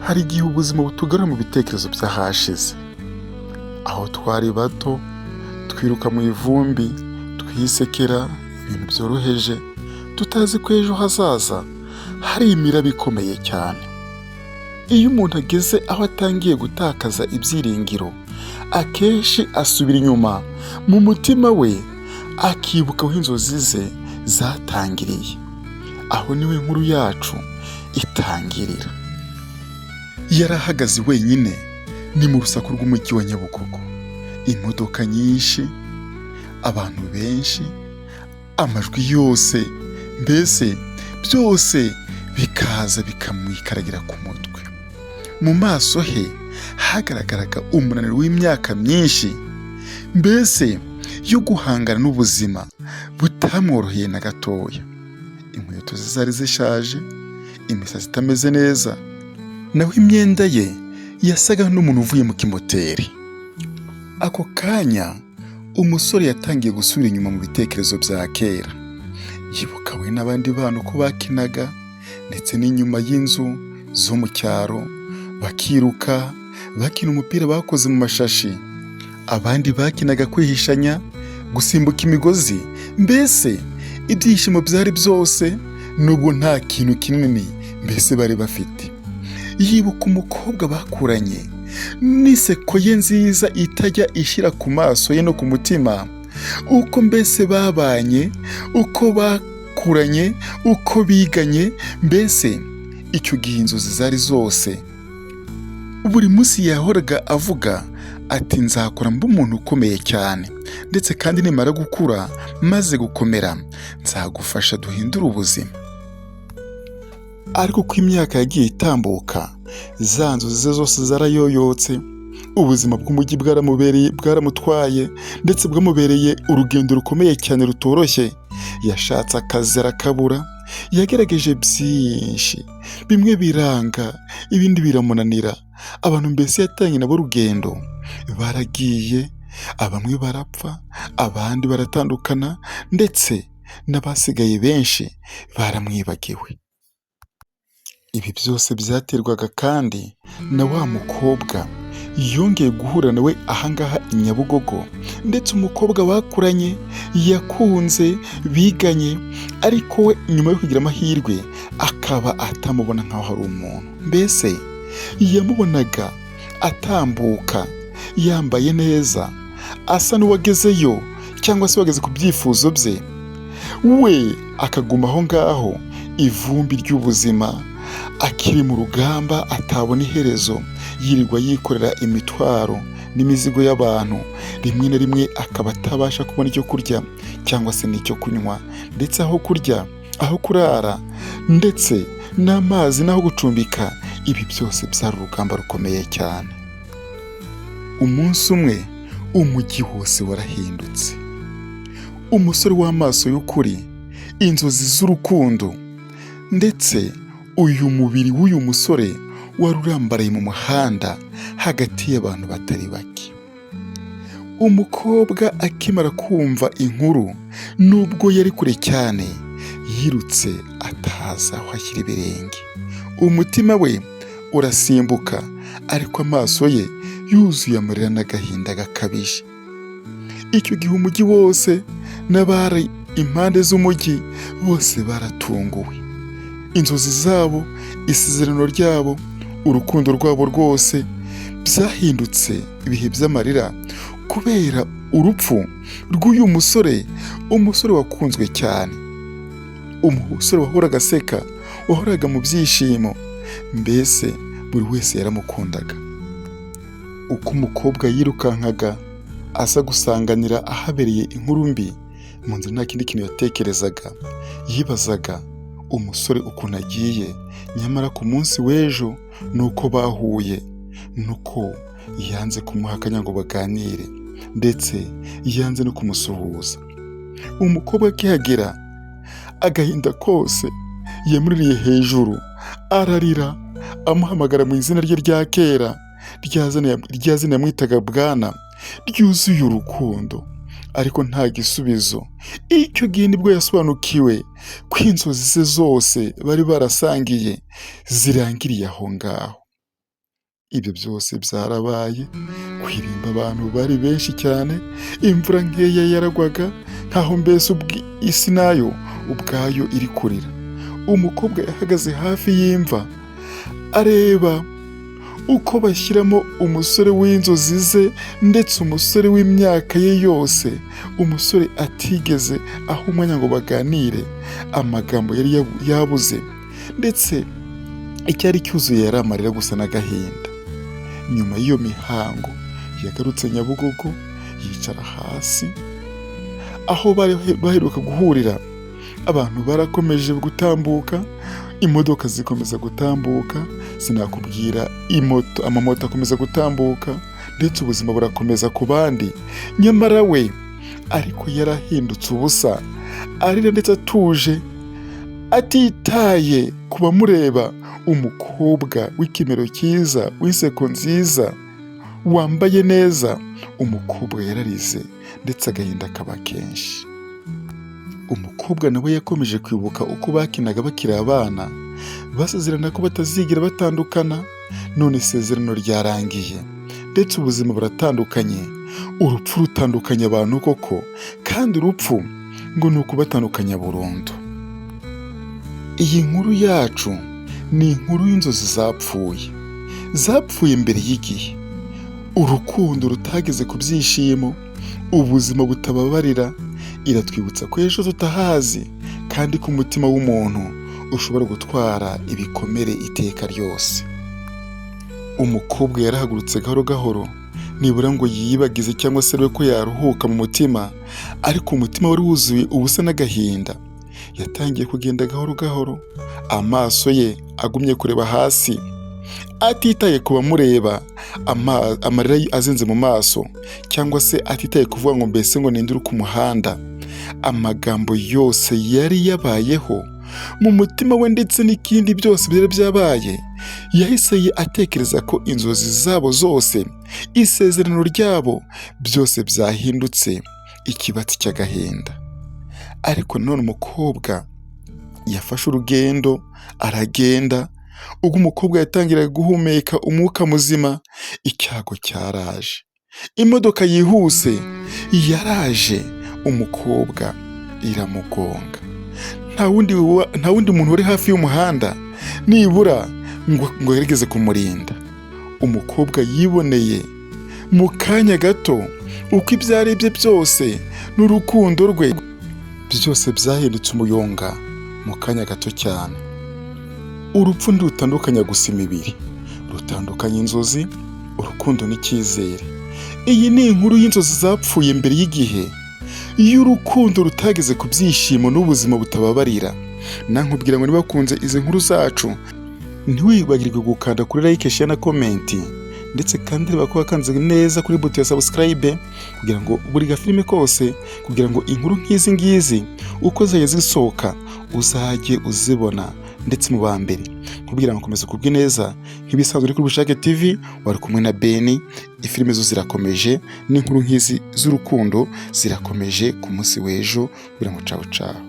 Hari igihe ubuzima butugarura mu bitekerezo by'ahashize, aho twari bato, twiruka mu ivumbi, twisekera ibintu byoroheje, tutazi ko ejo hazaza hari imiraba ikomeye cyane. Iyo umuntu ageze aho atangiye gutakaza ibyiringiro, akenshi asubira inyuma mu mutima we, akibuka aho inzozi ze zatangiriye. Aho niho inkuru yacu itangirira. Yari ahagaze wenyine, ni mu rusaku rw'umujyi wa Nyabugogo. Imodoka nyinshi, abantu benshi, amajwi yose, mbese byose bikaza bikamwikaragira ku mutwe. Mu maso he hagaragaraga umunaniro w'imyaka myinshi, mbese yo guhangana n'ubuzima butamworoheye na gatoya. Inkweto ze zari zishaje, imisatsi itameze neza, naho imyenda ye yasaga n'umuntu uvuye mu kimoteri. Ako kanya umusore yatangiye gusubira inyuma mu bitekerezo bya kera. Yibuka we n'abandi bana uko bakinaga, ndetse n'inyuma y'inzu zo mu cyaro, bakiruka, bakina umupira bakoze mu mashashi. Abandi bakinaga kwihishanya, gusimbuka imigozi, mbese ibyishimo byari byose nubwo nta kintu kinini mbese bari bafite. Yibuka umukobwa bakuranye n'inseko ye nziza itajya ishira ku maso ye no ku mutima, uko mbese babanye, uko bakuranye, uko biganye, mbese icyo gihe inzozi zari zose. Buri munsi yahoraga avuga ati: "Nzakora mbe umuntu ukomeye cyane, ndetse kandi nimara gukura maze gukomera nzagufasha duhindure ubuzima." Ariko uko imyaka yagiye itambuka, za nzozi ze zose zarayoyotse. Ubuzima bw'umujyi bwaramubereye, bwaramutwaye, ndetse bwamubereye urugendo rukomeye cyane rutoroshye. Yashatse akazi arakabura, yagerageje byinshi, bimwe biranga, ibindi biramunanira. Abantu mbese yatangiranye nabo urugendo baragiye, bamwe barapfa, abandi baratandukana, ndetse n'abasigaye benshi baramwibagiwe. Ibi byose byaterwaga kandi na wa mukobwa yongeye guhura nawe ahangaha i Nyabugogo, ndetse umukobwa bakuranye, yakunze, biganye, ariko we nyuma yo kugira amahirwe akaba atamubona nk'aho ari umuntu. Mbese yamubonaga atambuka yambaye neza, asa n'uwagezeyo cyangwa se wageze ku byifuzo bye, we akaguma aho ngaho, ivumbi ry'ubuzima, akiri mu rugamba atabona iherezo, yirirwa yikorera imitwaro n'imizigo y'abantu, rimwe na rimwe akaba atabasha kubona icyo kurya cyangwa se n'icyo kunywa, ndetse aho kurya, aho kurara, ndetse n'amazi n'aho gucumbika, ibi byose byari urugamba rukomeye cyane. Umunsi umwe umujyi wose warahindutse. Umusore w'amaso y'ukuri, inzozi z'urukundo, ndetse uyu mubiri w'uyu musore wari urambaraye mu muhanda hagati y'abantu batari bake. Umukobwa akimara kumva inkuru, nubwo yari kure cyane, yirutse atazi aho ashyira ibirenge. Umutima we urasimbuka, ariko amaso ye yuzuye amarira n'agahinda gakabije. Icyo gihe umujyi wose n'abari impande z'umujyi bose baratunguwe. Inzozi zabo, isezerano ryabo, urukundo rwabo rwose byahindutse ibihe by'amarira kubera urupfu rw'uyu musore, umusore wakunzwe cyane, umusore wahoraga aseka, wahoraga mu byishimo, mbese buri wese yaramukundaga. Uko umukobwa yirukankaga aza gusanganira ahabereye inkuru mbi, mu nzira nta kindi kintu yatekerezaga, yibazaga umusore ukuntu agiye, nyamara ku munsi w'ejo ni uko bahuye, nuko yanze kumuha akanya ngo baganire, ndetse yanze no kumusuhuza. Umukobwa akihagera, agahinda kose yamuririye hejuru, ararira, amuhamagara mu izina rye rya kera, rya zina yamwitaga bwana, ryuzuye urukundo, ariko nta gisubizo. Icyo gihe nibwo yasobanukiwe ko inzozi ze zose bari barasangiye zirangiriye aho ngaho. Ibyo byose byarabaye, kwirimba abantu bari benshi cyane, imvura nkeya yaragwaga, nkaho mbese isi nayo ubwayo iri kurira. Umukobwa yahagaze hafi y'imva, areba uko bashyiramo umusore w'inzozi ze, ndetse umusore w'imyaka ye yose, umusore atigeze aho umwanya ngo baganire, amagambo yari yabuze, ndetse icyari cyuzuye yari amarira gusa n'agahinda. Nyuma y'iyo mihango yagarutse Nyabugogo, yicara hasi aho bari baheruka guhurira. Abantu barakomeje gutambuka, imodoka zikomeza gutambuka, sinakubwira imoto, amamoto akomeza gutambuka, ndetse ubuzima burakomeza ku bandi. Nyamara we ariko yarahindutse ubusa, arira ndetse atuje, atitaye ku bamureba. Umukobwa w'ikimero cyiza, w'inseko nziza, wambaye neza, umukobwa yararize ndetse agahinda kaba kenshi. Umukobwa nawe yakomeje kwibuka uko bakinaga bakiri abana, basezerana ko batazigera batandukana. None isezerano ryarangiye, ndetse ubuzima buratandukanye. Urupfu rutandukanya abantu koko, kandi urupfu ngo ni ukubatandukanya burundu. Iyi nkuru yacu ni inkuru y'inzozi zapfuye, zapfuye mbere y'igihe, urukundo rutageze ku byishimo, ubuzima butababarira. Iratwibutsa ko ejo tutahazi, kandi ko umutima w'umuntu ushobora gutwara ibikomere iteka ryose. Umukobwa yarahagurutse gahoro gahoro, nibura ngo yiyibagize cyangwa se arebe ko yaruhuka mu mutima, ariko umutima wari wuzuye ubusa n'agahinda. Yatangiye kugenda gahoro gahoro, amaso ye agumye kureba hasi, atitaye ku bamureba, amarira azinze mu maso, cyangwa se atitaye kuvuga ngo mbese ngo ninde uri ku muhanda. Amagambo yose yari yabayeho mu mutima we ndetse n'ikindi byose byari byabaye, yahise atekereza ko inzozi zabo zose, isezerano ryabo, byose byahindutse ikibatsi cy'agahinda. Ariko nanone umukobwa yafashe urugendo aragenda. Ubwo umukobwa yatangiraga guhumeka umwuka muzima, icyago cyaraje. Imodoka yihuse yaraje, umukobwa iramugonga. Nta wundi muntu wari hafi y'umuhanda nibura ngo agerageze kumurinda. Umukobwa yiboneye mu kanya gato uko ibyo ari bye byose n'urukundo rwe byose byahindutse umuyonga mu kanya gato cyane. Urupfu ntirutandukanya gusa imibiri, rutandukanya inzozi, urukundo n'icyizere. Iyi ni inkuru y'inzozi zapfuye mbere y'igihe, y'urukundo rutageze ku byishimo n'ubuzima butababarira. Nankubwira ngo niba wakunze izi nkuru zacu, ntiwibagirwe gukanda kuri like, share na comment, ndetse kandi reba ko wakanze neza kuri buto ya subscribe, kugira ngo buri gafilime kose, kugira ngo inkuru nk'izi ngizi uko zajya zisohoka uzajye uzibona ndetse mu ba mbere. Kubwira ngo komeza kubwi neza nk'ibisanzwe uri kuri Bushake TV, wari kumwe na Beni. Ifilime zo zirakomeje, n'inkuru nk'izi z'urukundo zirakomeje ku munsi w'ejo. Kugira ngo cawu cawu.